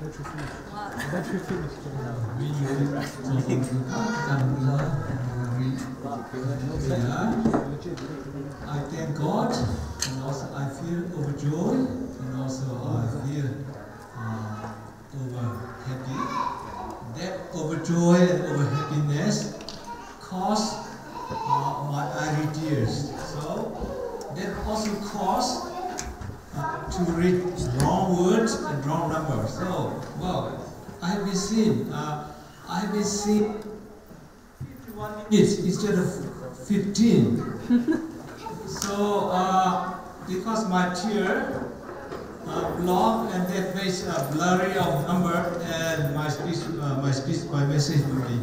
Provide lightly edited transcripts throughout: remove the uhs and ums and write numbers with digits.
I thank God, and also I feel overjoyed, and also I feel over happy. That overjoy and over happiness caused my eye tears. So that also caused to read wrong words and wrong numbers. So, well, I have been seen, I have been seen 51 minutes instead of 15. So, because my tear block and that makes a blurry of number, and my message will be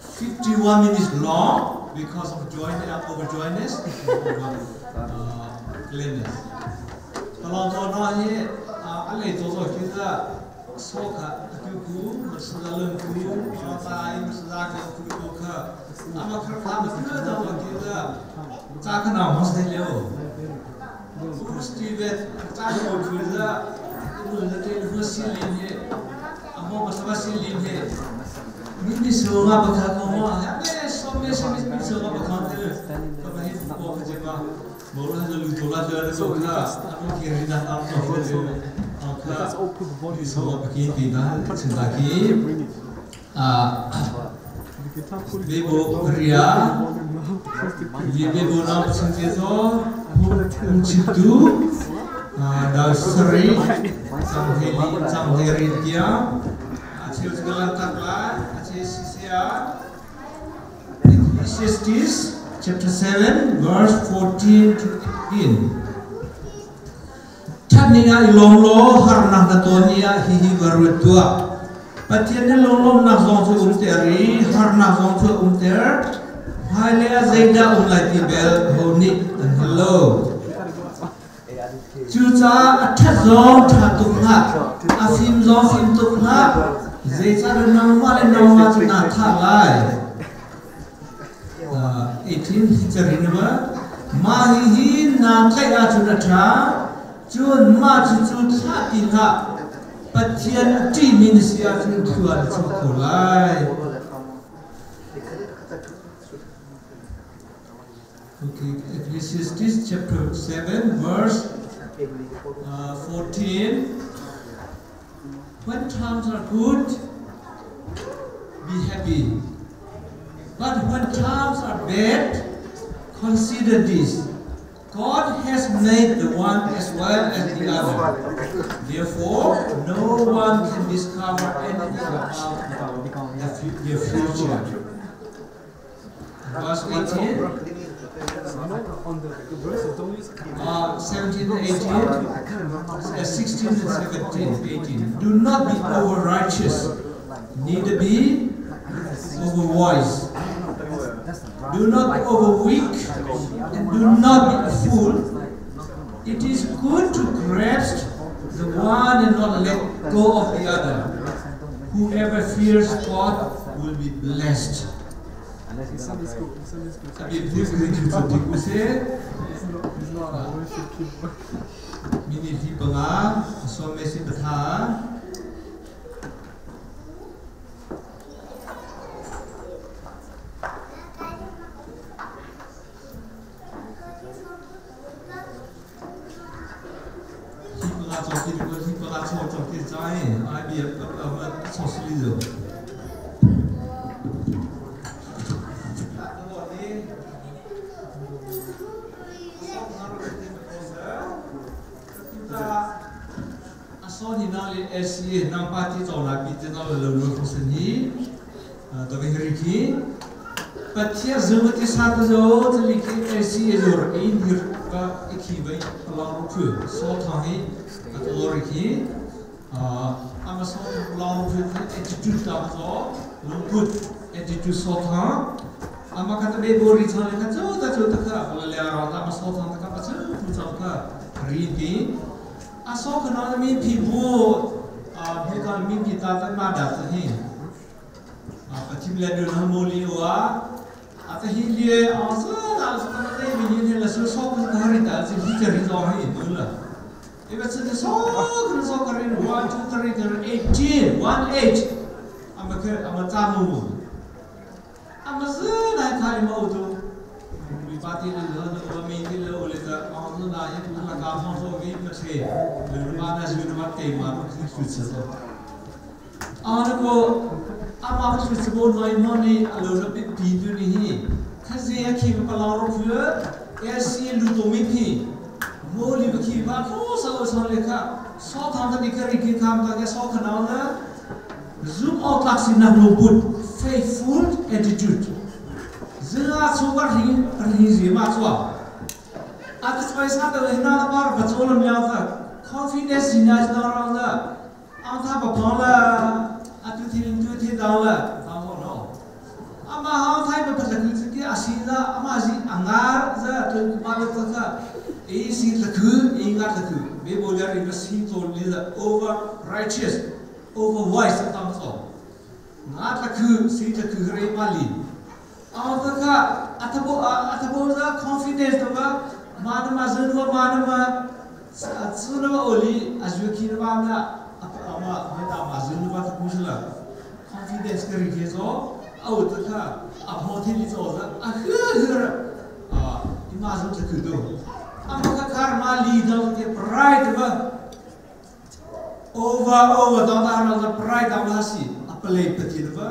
51 minutes long because of joy, overjoyness, over gladness. kalau to no hi a lei to zo ki za so kha tu ku ma sa leng ku ma ta ai ma sa ka ku ko kha ama khar kha ma ku da ma ki za cha kha na ma sa le o ku Steven cha ko ku za ku na te hu si lin he amo ma sa si lin he mi ni so ma ba kha ko ma ha me so me so mi so ma ba kha te ka ba hi ko kha je ma mo la lu to la de ko kha amo ki ri na ta ko ko kha ni so ma ba ki ti na chen da ki a Bebo ria ye bebo na chen je zo hu chi tu da sri chang he li chang he ri tia a cheu galang tak la a che si sia Ecclesiastes chapter 7 verse 14 to 18. Thatni ah i lawm law harnak na ton i ah hihi va ruat tuah. Pathian nih lunglawmhnak zong cu umter i harnak zong cu a umter. Hmailei ah zeidah um lai ti bel ho nih an hngal lo. Cucaah a ṭhat zong ṭha tuk hlah, a fim zong fim tuk hlah, zeicahtiah nangmah le nangmah cu naa thah lai. 18 hi carin ba mah hihi naa tlaih ahcun a ṭha, cun mah cucu thlah ti hlah. Pathian a ṭihmi na si ahcun thlua na chuak kho lai. Okay, Ecclesiastes chapter 7 verse 14. When times are good, be happy. But when times are bad, consider this. God has made the one as well as the other. Therefore, no one can discover anything about their future. Verse 18, 17 and 18, 16 and 17, 18. Do not be over righteous, neither be over wise. Do not be over weak, and do not be a fool. It is good to grasp the one and not let go of the other. Whoever fears God will be blessed. Minute hi 5 som si patha. Hi 5 chok ti ko hi 5 chok chok ti chai ai bi chok sili zo. Asoni na le SCA nang party chaw la pi te na lo lo ko sen hi to ve ri khi pathia zung ti sa ta zo chali khi SCA zo ra in hir ka ikhi vai long ru phu so thang hi a to ri khi ama so long ru phu attitude ta zo lungput attitude so thang ama kha ta be bo ri chang le kha zo ta zo ta kha la le ra ta ma so thang ta ka pa chu pu chang kha ri ti a so khana mi phi bu a phi ka mi pi ta ta ma da ta hi a pathim le du na mo li wa a ta hi le a so na so na te mi ni la so so kha ri ta chi hi cha ri zo hi nu la e ba chi so kha so ka ri 1 2 3 18 18 1 8 ama ke ama tamu ama zu na kha ima utu mi pa ti le lo no mi ti le ole ta on na hi tu la ka phong so vi ma the le ma na zu na ma te ma no khi su che so ana ko ama ka su che bo noi mo ni alo na pi pi tu ni hi kha ze a khi pa la ro phu e si lu to mi phi mo li ba khi ba ko sa o sa le kha so tham ta ni ka ri ki kham ta ke so kha na na zoom out lak sin na lungput faithful attitude zinga chu ba ri ri ri ma chua a ta choi sa ta le na na par ba chol mi ta confidence in na na ra na ang tha ba phang la a tu thin tu thin dang la ta mo no ama ha thai ba phat la ki a si la ama ji angar za tu ma le ta ka e si la khu e nga la khu be bo ya ri ba si to li la over righteous over wise tam so nga la khu si la khu re ma li ang ta ka athabo athabo za confidence to ba ma na ma zun wa ma na ma tsu na ma oli a ju ki na ba na ama me ta ma zun wa ta ku la confidence ka ri ke zo au ta ka a pho thi li zo za a hu hu a ima zun ta khu do ama ka khar ma li da ke pride ba over over da ta na da pride da ma si apale pati ba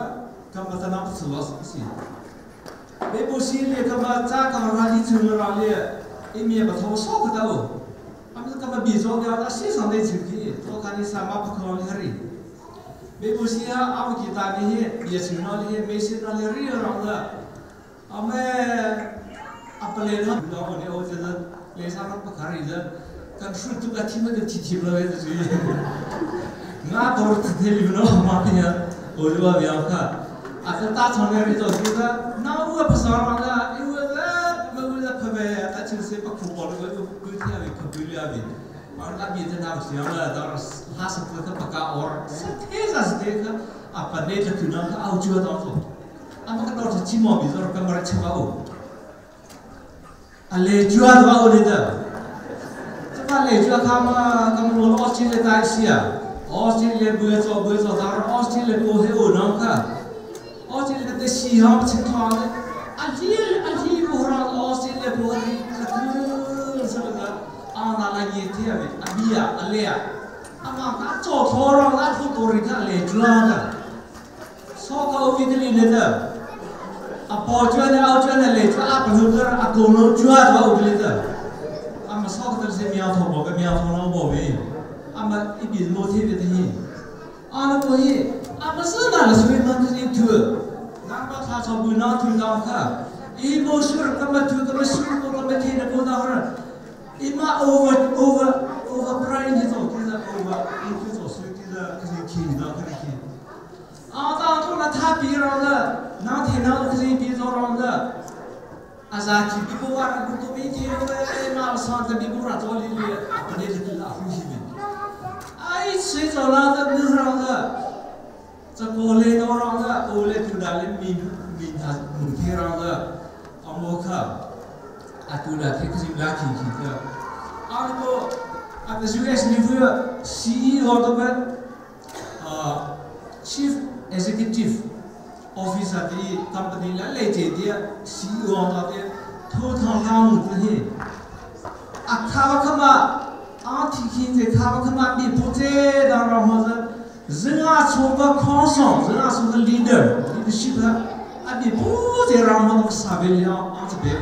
ka ma ta na los si be bo si le ka ma cha ka ra li chu ra le e mi ba tho so ka da o ama ka ma bi zo ga a si sang de chu ki to ka ni sa ma pa ko li hari be bo si ha a ki ta ni he ye chu na li he me si na li ri ra la ame apale na lo ne o je le sa ra pa khari ja kan shu tu ka thi ma de thi thi lo ye ju nga tor thi li no ma ti ya o lu ba ya kha a ta ta chong ne ri zo ki da na u pa sa ra la e u la ma u la pha be ta chu se pa khu bo lo ku ku thi ya bi khu bi ya bi ma la bi ta na si ya la da ha sa ka pa ka or sa the sa sa de ka a pa ne ta ku na ka au chu da so ama ka no chi mo bi zo ka ma cha ba o a le chua da o le da cha le chua kha ma ka mo lo Australia ta sia Australia bu zo bu zo da Australia ko he o na kha Australia te si ha chen tha le a hi a hi bu ra Australia bu ri ka ku sa ga a na la ye the a a bia a le a ama ka cho tho ra la thu to ri kha le chua da so ka o vi le le da a po chua ne au chua ne le chua a pa lu ga a ko no chua da o le da ama so ka se miao tho bo ka miao tho no bo bi ama i bi mo the bi te hi a na ko hi ama sa na la sui man ni thu na ba tha cho bu na thu da kha i mo sur ka ma thu ka ma su ko ka ma the na ko da ha i ma over over over brain hi zo ki za over i ki zo su ki za ki ki da ki ki a da to na tha bi ra la na the na ki bi zo ra la a za ki bi bo wa ra ku to bi the le ma sa ta bi bo ra zo li li a ne le la hu hi bi ai sui zo la da nu ra la จะโกเลนรองละโอเลตุดาเลมีมีทาหมุนเทรองละอโมคะอาตุดาเทคซิมลาขีขีเตอาโกอาต US นี่คือ CEO ตัวเป็น Chief Executive Officer ที่ company และเลเจเดีย CEO ตัวเดียทุกทางลามุตัวนี้อาคาวะขมาอาที่คินเจคาวะขมามีโปรเจดารามฮะ人啊，出个康上，人啊，出个 leader leadership 啊，你不在让我们啥别了，啊这别，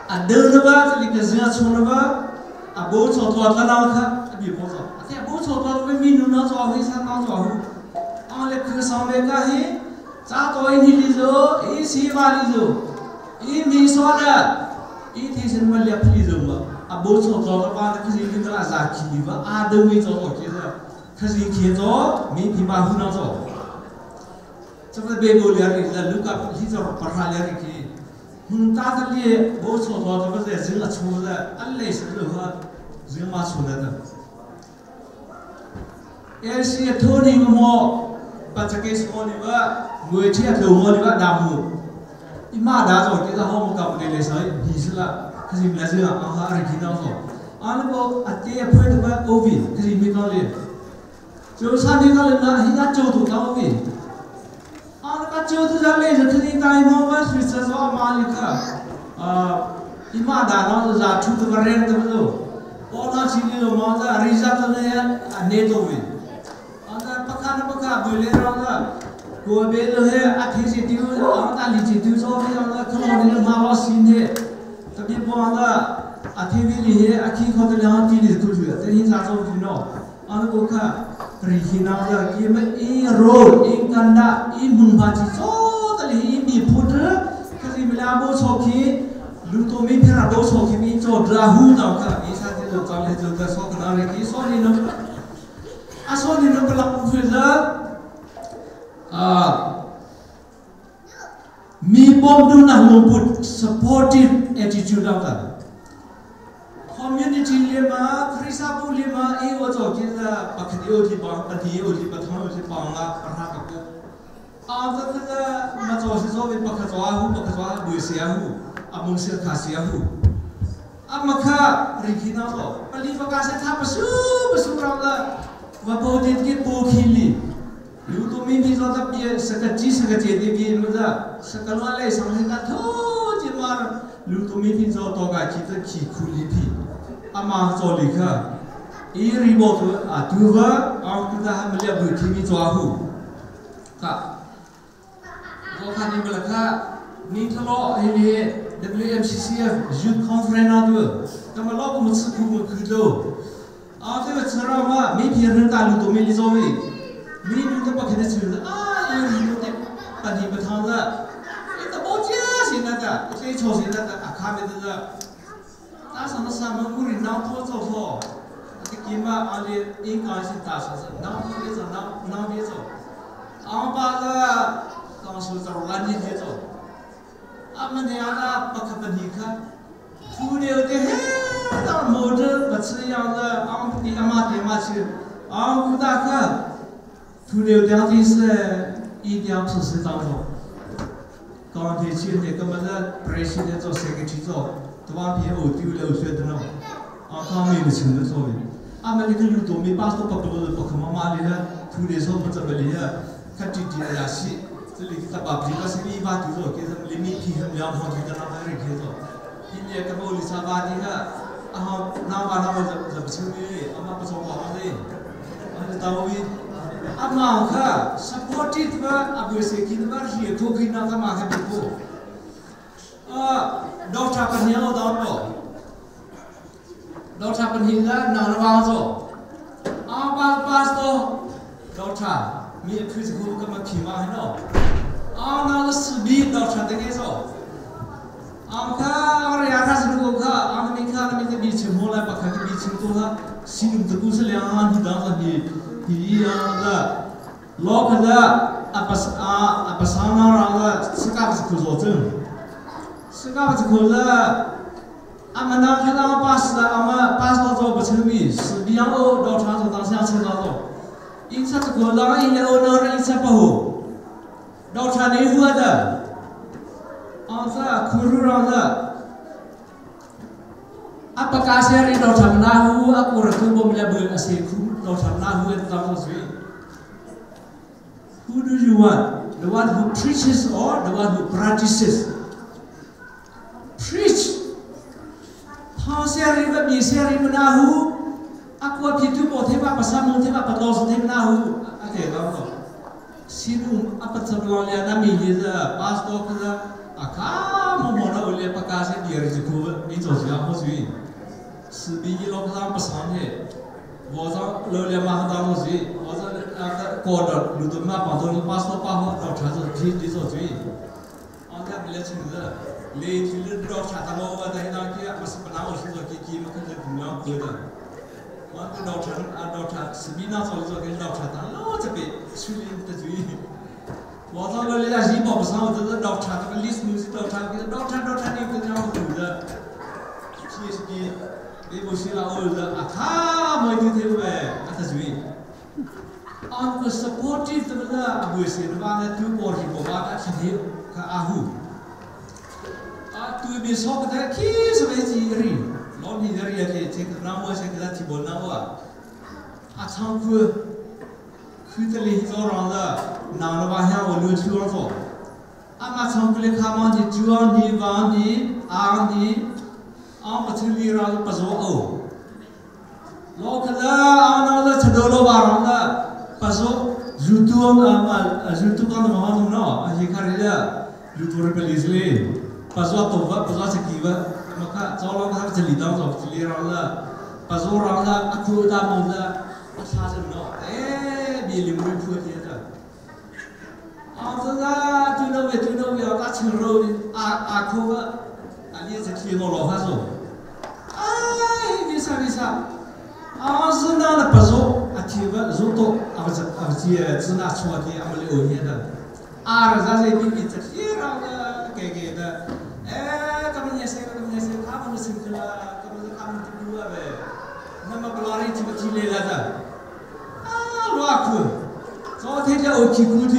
啊得了吧，这里个人啊出了吧，啊不错多了那个，啊别不错，啊这不错多了，民主那做会啥那做会，啊来去上面个嘿，咋做一年里做，一西瓦里做，一米说的，一天什么两批做嘛，啊不错多了吧，那可是一个拉啥去吧，啊都没做做其实。可是以做，没皮马虎那做。这个别个两个人，如果你做不哈两个去，大的哩，我做做这个是人啊出的，俺来是如何人嘛出来的。也是托尼个么，把这个说你吧，我去头么你吧大木，你妈大做，给他好么搞不得来说，你是了，可是来是啊，啊哈二听到说，啊那个啊这也配的吧，欧比，可是没道理。就上天到人那，人家酒都到位。啊，那个酒都在那是肯定大一毛嘛，水厕所阿妈里个，啊，一马大脑是啥，出这个人对不对？我那去的嘛，在里下头那啊那多位。啊，那不看那不看，不来让那，个别的些啊，天气丢，啊，那力气丢少的，让那可能那马老新的，特别不那啊，天气里些啊，天靠的两地里过去，这天啥做不喏，啊，那个看。Rihina ki ma i rol i kanda i mun ba chi so ta li i mi phut khasi mi la bo so khi lu to mi phra do so khi mi cho dra hu ta ka i sa ti lo ka le jo ka so ka re ki so ni no a so ni no la ku la a mi bom du na lu put supportive attitude ka community lema krisabu lema e o zo ki za pakhdi o ji ba pati o ji pathang o ji pa nga parha ka ko a za ka za ma zo si zo bi pakha zo a hu pakha zo a bu si a hu a mung si kha si a hu a ma kha ri khi na zo pali fa ka se tha pa su pa su ra la wa bo ti ki bo khi li lu to mi mi zo da pi sa ka ji sa ka je di bi ma za sa ka lo le sang he ka tho ji ma lu to mi mi zo to ka ki ta ki khu li pi 阿妈做里克，伊里波图啊，杜瓦阿古达哈没了不提米抓户，哈，我看你们了看，你他老伊里 WMCCF Youth Conference 那都，那么老我们吃苦我苦头，啊这个吃了嘛，每天人大路都没里做位，每路都不肯定吃的啊，有里头的，但你们躺着，你都没见现在的，这朝现在的啊，看没得的。大上的上门屋里闹多走错，这个嘛阿里应该是大上是闹别走闹闹别走，俺爸的当时走了你别走，俺们那样的不可不你看，土牛的嘿，当摩托不吃样子，俺爹妈爹妈去，俺五大克，土牛掉的是一点不是当中，钢铁去那个么子，不是的做谁个去做。多片欧丢了学的喏，啊，刚没有钱的所谓，阿们那个有多没把手不不不可妈妈的呢，土的时候不怎么的，看弟弟呀西，这里他把皮个是一把丢了，给他们里面皮很凉好，就在那边人去做，今年个屋里沙发的个，啊，那把他们怎怎不清的，阿妈不说话的，啊，到位，阿妈看，supportive 吧，阿不是给他们是可以那他妈还不够，啊。ดอกชาปัญญาดอกโตดอกชาปัญญาหนาววางโซอาบาปาสโตดอกชามีคือจะคู่ก็มาขี่มาให้เนาะอานาลสบีดอกชาตะเกโซอาข้าอะไรอาข้าสนุกข้าอามีข้ามีแต่มีชิมโมไลปะข้ามีชิมตัวข้าสินุตะกูเสลียงที่ดังสันดีที่อ่ะละล็อกละอาปัสอาอาปัสานาราละสกัดสกุลโจง是干嘛子可是，俺们那看到巴士的，俺们巴士到做不成米，是比样欧到长途当下车到做，一车子可让一欧那人一车不好，到长内湖的，俺这苦路上的，阿不加些人到长那湖，阿过了土我们来不阿些苦到长那湖的当做水。Who do you want? The one who preaches or the one who practices? Preach. 他些人个比些人们那户，阿过皮都无听话，不三毛听话，不多是听那户，阿给老个，西路阿不怎么了那米的是八十多个是，阿卡么么那屋里不加些别人就哭，你做这样不水，是比你老个上不上的，我上老了嘛当做水，我上那个过的路都嘛帮着八十多八号到车子皮你做水，俺家不来请的。လေချီလတော့ချတာမောဝတဲ့နာကီမစပနာဝရှိတော့ကီကီမခတဲ့ဘူးမြောင်းကိုတဲ့ဝမ်တော့ချန်အတော့ချစမီနာဆောဆိုကေတော့ချတာလောချပေဆူလင်းတကျွေးဝါတော့လေရာကြီးပေါ်ပဆောင်တဲ့တော့ချတာလစ်မြူစစ်တော့ချကေတော့ချတော့ချနေကကြောင်းဘူးတဲ့ PhD ဒီဘရှိလာအိုလအခါမွေးတဲ့ဝဲအတကျွေး on the supportive တမလားအဘွေစေဘာနဲ့သူပေါ်ဟိပေါ်ဘာတာချနေခအာဟုtu bi so ka ki so be ji ri lo ni ri ya ke che ka na mo che ka ti bo na wa a chang ku Khutali zo rong la na la wa hya wo lu chu rong zo ama chong kule kha ma ni chuang ni wang ni ang ni ang pa chu li ra pa zo o lo khala ang na la chado lo ba rong la pa zo zu tu ang ma zu tu kan ma ma no a hi kha ri la lu tu ri pa li li pa zo to va pa zo cha ki va ma kha zo lo kha cha li dang zo li rong la pa zo rong la a khu da mo la a tha zo no eh bi li mu phu ti da 啊，这个就那位就那位啊，打青肉阿阿口啊，啊你这提我老汉说，哎，为啥为啥？啊是那那不说，啊提个肉多，啊不是啊不是只拿出的，啊不留下的，啊这这比比这提了个给给的，哎，他们也是他们也是他们是个了，他们是他们的路啊呗，那么不拉里提不提来了的，啊罗苦，昨天叫我去估计。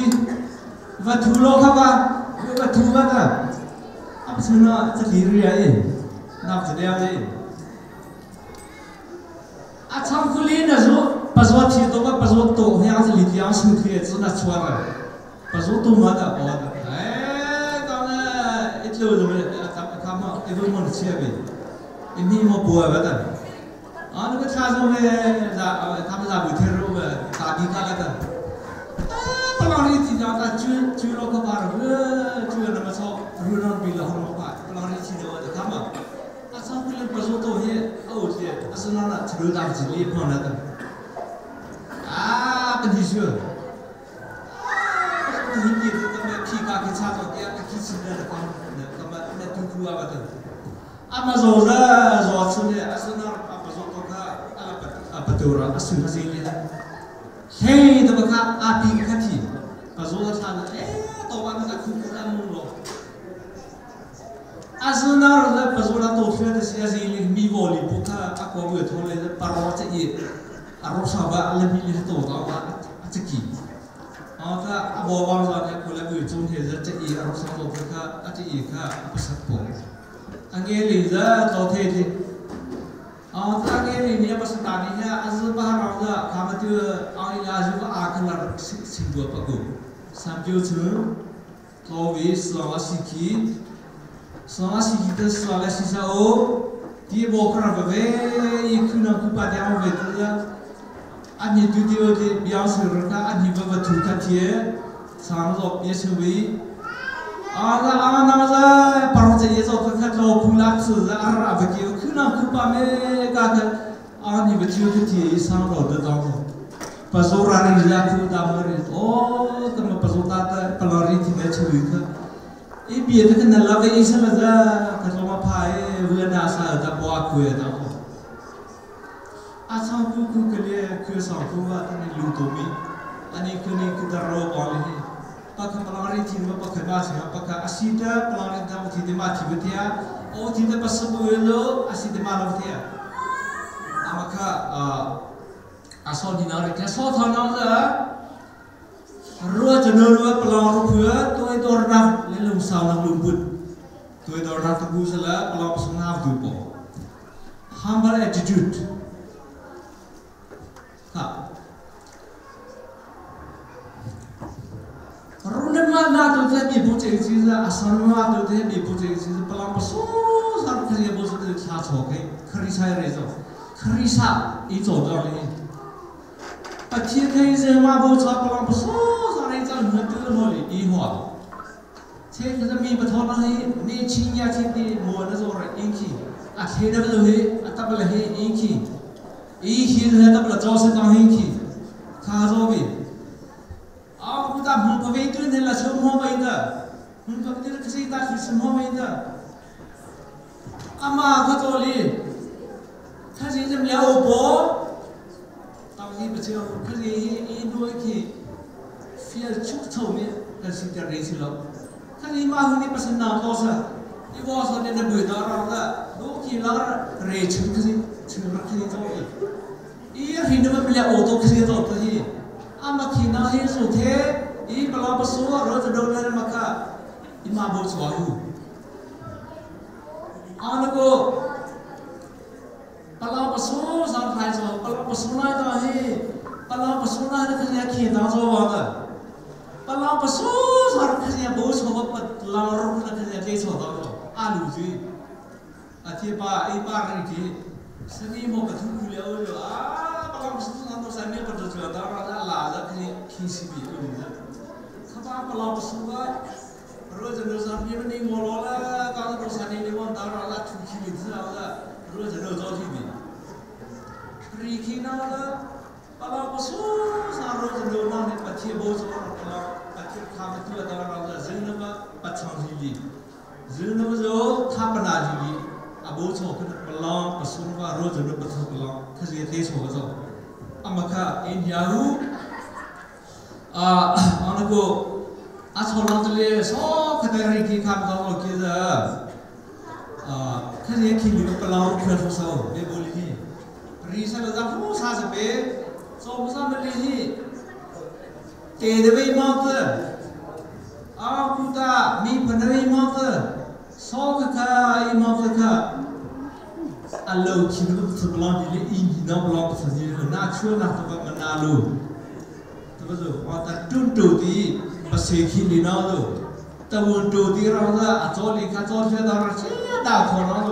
va thu lo kha va va thu va ta ap chuna cha li ri ai nap cha dia ai a chang khu li na zo pa zo thi to ba pa zo to hyang cha li tiang su thi chu na chua ra pa zo tu ma da o da eh ka na it lo zo me ka ma e do mon che be e ni mo bo ba da a na ka cha zo me za ka ma za bu the ro ba ta bi ka ka da ปลารีที่จะตัดชื่อชื่อโลกบาลเออชื่อนำมาชอบรุ่นนั้นปีละหกบาทปลารีที่เดียวจะทำอ่ะอาสาคุณเล่นประสบตัวเฮียเอาเสียอาสาน่ะชื่อดาวจีรีพอนะตั้งอ่าเป็นที่ชื่อเป็นที่ที่ตั้งแต่พี่กาคิชาตัวเดียวคิดสิ่งนั้นก็เนี่ยก็มาเนี่ยทุกข์ว่าตั้งอามาโซล่าโซสุเนี่ยอาสาน่ะอาประสบตัวข้าอาปตัวเราอาสุภาษิตเนี่ยเฮ้ยตัวข้าอาปีข้าที่ปะโซลาชาเอ๊ะตัวมันจะคุกคุกมุงโลอาสุนาร์ละปะโซลาตัวเชื่อที่เสียสิลิมีวอลิบุคาอควาเวทโทเลปารอจะเออารมณ์สาวะอะไรมีลิตัวตัวว่าอาจจะกี่อ๋อถ้าอบวางซอนเนี่ยคนละบุญจุนเฮจะเออารมณ์สาวตัวข้าอาจจะเอข้าประสับปงอันนี้ลิจะตัวเทที่อ๋อถ้าอันนี้ลิเนี่ยประสบการณ์เนี่ยอาจจะบ้าเราจะคำที่อันนี้อาจจะอาคันละสิ่งตัวประกอบ三九城，作为上个时期，上个时期的上个时候，第一波可能不会，也可能不把电话为的，啊你对对的表示了他，啊你不不图他贴，上个别成为，啊那啊那个巴龙这一早他看老布拉子啊啊不给，可能不把没干的，啊你不图他贴上老的当中。Pazorari la ku damari o tama pazota ta palari ti me chui ka e bi ta kan la ve isa la za ka lo ma pha e we na sa da bo ku e da o a sa ku ku ke le ku sa ku wa ta ni lu to mi ani ku ni ku da ro ba le pa ka palari ti ma pa ka ba sa pa ka asita palari ta ti de ma ti be tia o ti de pa sa bu lo asita ma lo tia amaka a อาสอดีนาริแค่สอทอน้องเจ้ารัวจะเนื้อรัวปลองรัวเพื่อตัวตัวรับและลุงสาวนักลุงบุตรตัวตัวรับตะกูเสละปลองสงาดูปอ humble attitude ครับรุ่นมาหน้าตัวเทมีผู้เจ้าจีจะอาสามาตัวเทมีผู้เจ้าจีจะปลองปสู้สารคดีบุษตัวชาโชว์คริสาเรโซคริสาอีโจดอเลยปะเทียนเจมาบูชาปลังปะสู้สารีจังหัวตื้อหัวอีหัวเช่นจะมีปะทอนให้นี่ชิงยาชินดีมัวนะโซระอิงคีอาเทนเบลเฮอัตบลเฮอิงคีอีหินเฮตับลจอเสตังอิงคีคาโซบีอากูตามุปเวตุนเฮละชมหัวไปเดมุปเวตุนคสิตาคือชมหัวไปเดอามาคาโตลีถ้าสิจะมีโอปอที่ประเจ้าคืออีด้วยที่เฟียชุกโชมีกันสิ่งที่เรียนสิลท่านนี้มาคนนี้ประสนามตัวซะอีวอสเนี่ยเบื่อตาเราละดูที่ละเรชุคือชื่อรักที่ตัวอีอีหินมันเป็นโอตัวคือตัวตัวที่อามาขีนาฮิสุเทอีปลาปสัวเราจะโดนเล่นมาค่ะอีมาบุษวาหูอานุโกปลาปสัวสารไทยสปลาปสัวนั่นตัวที่巴拉不苏那那看见天当做王的，巴拉不苏啥看见不错不老肉那看见这错当做阿鲁嘴，阿贴巴一巴人去，是你莫个土了就啊，巴拉不苏那都三年不就做当那拉着看见天西比有的，他把巴拉不苏啊。罗这罗啥你们你我罗了，刚才罗啥你你往当然了，土气的知道的，罗这罗早去的，里去那个。ปลาปสูสารจโนนาในปัจเจโบสปลาปัจเจคามตัวตาเราจะซึนมาปัจจังจีลีซึนมาโจทัปนาจีลีอโบโชขึ้นปลาปสูว่ารจโนปัจปลาขจีเตโชก็อามาค่ะอินยาหูอ่าอันก็อาชอลจะเลยสอขนาดนี้ที่คำตอบคือจะขจีที่มีปลาเพื่อนสาวเบบุลีรีเซลจะผู้ชายจะเป็น做不上么利息，给的为毛子，阿古达米不能为毛子，少个卡一毛子卡，阿老去那个吃不浪的，一年那不浪不吃的，那吃那都不那路，这不是我在郑州的不谁去的那路，在温州的让子阿早里看早些到那些大考那路，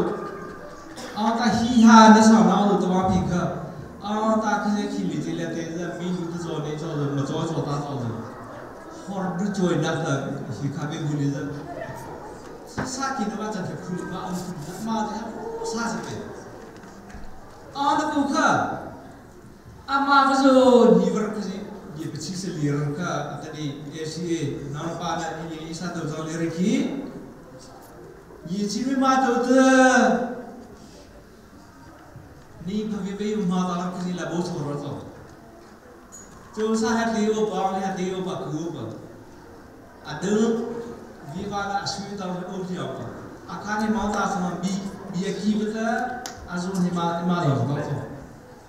啊，在西汉的上那路都往平克。啊，大可是去理解了，但是民族的做的做的，没做做大做的，好多做那个是咖啡屋里的，啥给的话，这就苦嘛，妈的，啥子的？啊，那顾客，阿妈不是你不是可是也不其实里人个，这里也是南巴的，你啥都做里人去，你去嘛都是。นี่พวิเวมาตาลักษิลาโบสรสโจซาฮัตลีโอปองฮัตลีโอปะกูปะอเดิมวิวาลาสุตาโอเทียปะอาคานิมาตาสมาบีบีกีบตะอาซุนิมามาดอกต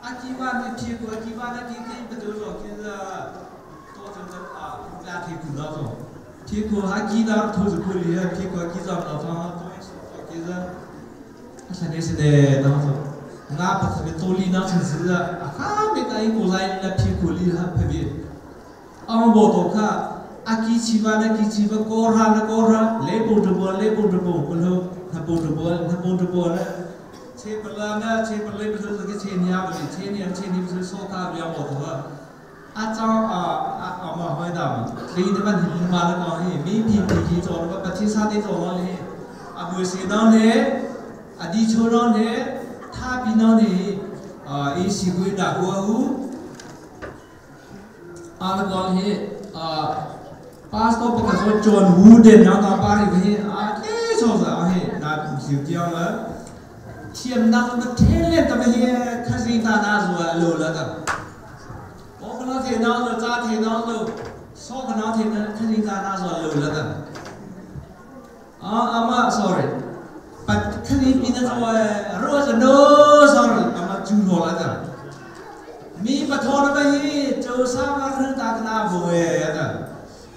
อากีวาเนทีกูอากีวาเนทีกีบตะโจกิซะตัวจังจังอาลาทีกูดาโตทีกูฮากีดาทุจกุลีฮะทีกูอากีซาตาฟาตัวกิซะอาชเนสเดดาโตงาปัสเปตัวลีน่าสนใจอะข้าไม่ได้กูไล่ละพี่กูลีฮะพี่เอามาบอกตัวข้าอากิชิวานะกิชิวะโกรานะโกราเลปุตบอลเลปุตบอลคนเฮาฮะปุตบอลฮะปุตบอลนะเชปลานะเชปลาเลปุตบอลเชนียาบดิเชนียเชนีปโซคาเบียบอกตัวอาจารย์อาอามาห้อยดำลีนี่มันหินมาแล้วก็ให้มีพี่พี่จอร์ว่าปฏิสัตย์จอร์เลยอาบุเสนอนเฮอดีโชนอนเฮ他比那里啊，一西归大过后，阿拉讲嘿啊，巴斯多不可说转五点两到巴黎去啊，这说是啊嘿，那就这样了。天那个天咧，咱们嘿，开始打那时候路了的。我可能天那路，咋天那路，少可能天那开始打那时候路了的。啊，阿妈，sorry。ปัดขึ้นนี้ปีนั้นตัวรู้จะโน้สอรี่ประมาจูโรแล้วจ้ะมีปะทอนไปเจ้าสาวมาเรื่องตาคณะบัวจ้ะ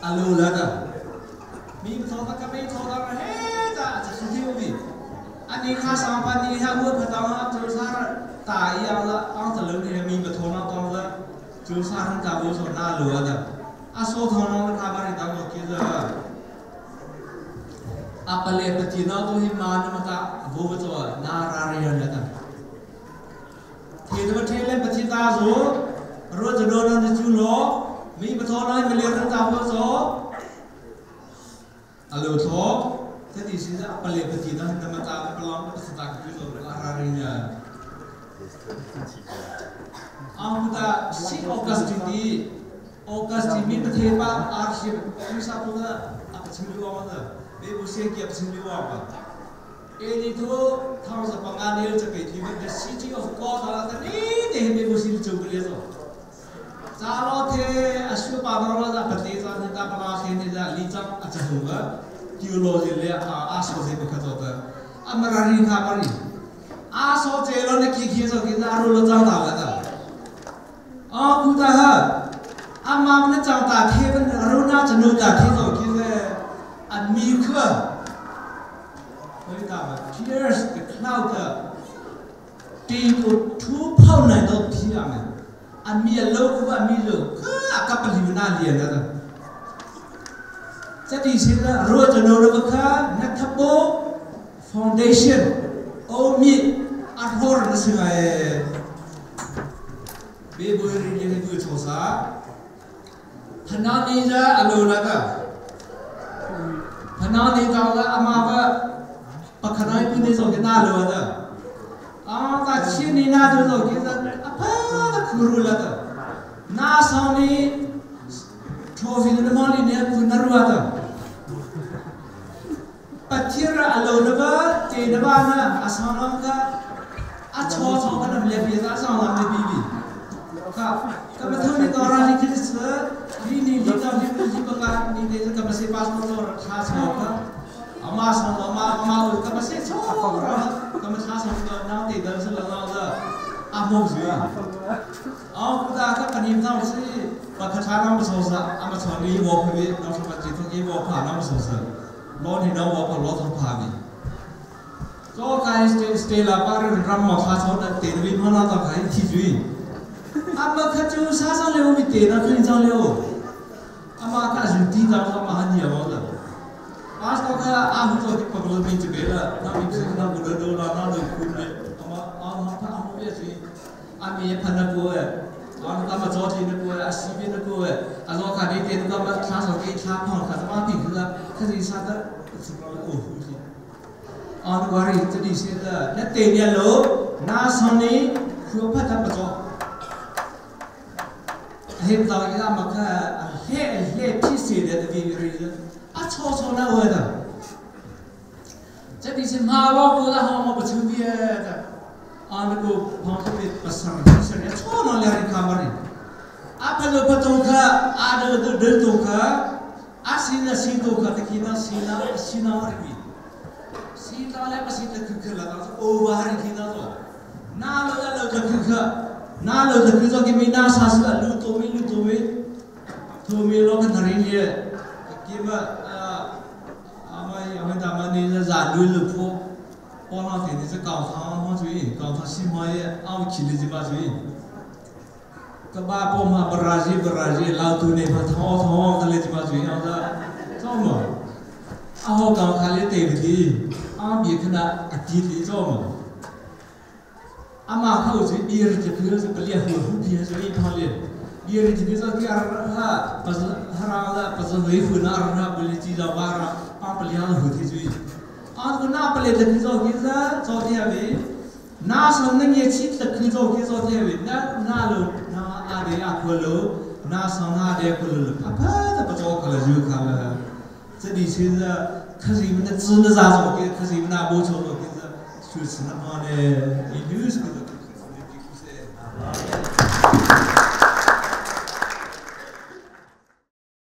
อาลูแล้วจ้ะมีปะทอนก็ไม่ทอนแล้วเฮ้จ้ะจะสุดที่มีอันนี้ข้าสองพันนี้ถ้าวัวปะทอนเจ้าสาวตายเอาละอ้องจะลืมเนี่ยมีปะทอนตอนละเจ้าสาวตาบัวสนหน้าหลัวจ้ะอาโซทอนน้องข้าบริตาบัวคิดจะapa le patina to hi man mata bo to na ra re ya ta the to the le pachita zo ro jo do na chu lo mi pa tho na me le ra ta bo zo alo tho thế thì sẽ apa le pachita na mata pa long pa sa ta ku zo ra re ya ang ta si August di August mi pa the pa ar shi ku sa pu na apa chu lo maเบบุเซียเกียบซิลิวาปะเอลิทูทางสปังงานเอลจะไปที่มัน the city of God อะไรแต่นี่เดเบบุซิลจูบเลยจ้าลอเทอสุปานรจะปฏิจารณ์ตาปนาเทนี่จะลิจังอาจจะหัวกิโลเจเลยอาโซเจปะขัดตัวอมรารีคามารีอาโซเจโลนี่ขี้ขี้โซกินอารุลจังตาละจ้ะอ๋อกูตาฮะอามามันจังตาเทมันรุน่าจะนูตาเทโซกินเลยอันมีเครือเฮ้ยตาแบบ pierce the cloud ตีกูทูเผาไหนตัวพี่อ่ะเนี่ย A mi a lo ku a mi lo ka ka pali na lian na Chati sin la ro cha no na kha na thapo foundation o mi a hor na singai be boi ri le bu cho sa Phana ni ja a lo la ka Phana ni ka la ama ba pakhanai pu ni zo ke na lo da a ta chi ni na zo zo ke za a pha da khuru la ta na sa ni trophy na mo ni ne ku na ruwa ta Pathir a lo na ba te na ba na a sa na ka a chaw chaw ka nam le pi a sa nam le pi bi ka ka ma thau ni ka ra ni khis ni ni li ka ni ni ba ka ni te ka ma se pas ko to tha chaw ka ama sa ama ama ka ma se chaw ra ka ma tha sa ka na te dal sa la na da a mo ju a ku ta ka panim na si pa kha tha na ma so sa ama chaw ni wo phi bi na sa pa ji thu ki wo pha na ma so sa lo ni na wo pa lo thong pha bi ก็การสเตลาปาริรัมมอคาชอดเตนวิมานาตาไขที่จุยอามาคจูซาซาเลวมิเตนะขึ้นซาเลวอามาคาจุตีตามมาหันยาวละอาสก็แค่อาหุตัวที่ปกติเป็นจะเบล่ะน้ามีเพื่อนน้าบุญโดนน้าเลยคุณเลยอามาอามาพระอาหุเยสิอามีพันนัวเออาก็มาจอที่นัวอาชีพนัวอาโลคาดีเตนก็มาท้าสกีท้าพองคาสมาติคือคือสิซาตะสุกโอ้โห on wari tadi sila na te nya lo na soni khu pha ta pa cho he ta ki ma kha he he phi si de de vi ri a cho cho na wa da tadi si ma lo ko da ha ma pa chu bi da an ko phang ko pe pasar sar ya cho na le ri ka ma ri a pha lo pha to kha a de de de to kha a si na si to kha te ki na si na si na ri bi စီတာလည်းမစီတခုခလာတော့အိုဘာရီခိနာတော့နာလောလောတခုခနာလောတခုဆိုကိမီနာဆာဆလူတိုမီလူတိုမီတိုမီလောကနရီလေကိမအာအမအမတာမနေဇာလူလူဖို့ပေါ်လာတဲ့ဒီကောင်ဆောင်ဟောကျွေးကောင်ဆောင်စီမရဲ့အောက်ချီလေးဒီပါကျွေးကဘာပေါ်မှာဘရာဇီဘရာဇီလောက်တူနေမှာထောထောကလေးဒီပါကျွေးအောင်သာကြောက်မအဟောကောင်ခါလေးတေဒီ 阿米可能阿弟弟做嘛，阿妈口是别人就比如是不练虎虎皮是一旁的，别人就比如说第二哈不是哈拉的不是维护那二哈不是记着瓦拉把不良的虎体注意，啊这个那不来的去做其实做天为，那时候那年轻的去做去做天为，那那路那阿的阿可路那上那的可路，啪啪的不做可了就看了，这里其实。可是因为那真的啥子，可是因为那不错了，可是就是那么的，一流是个。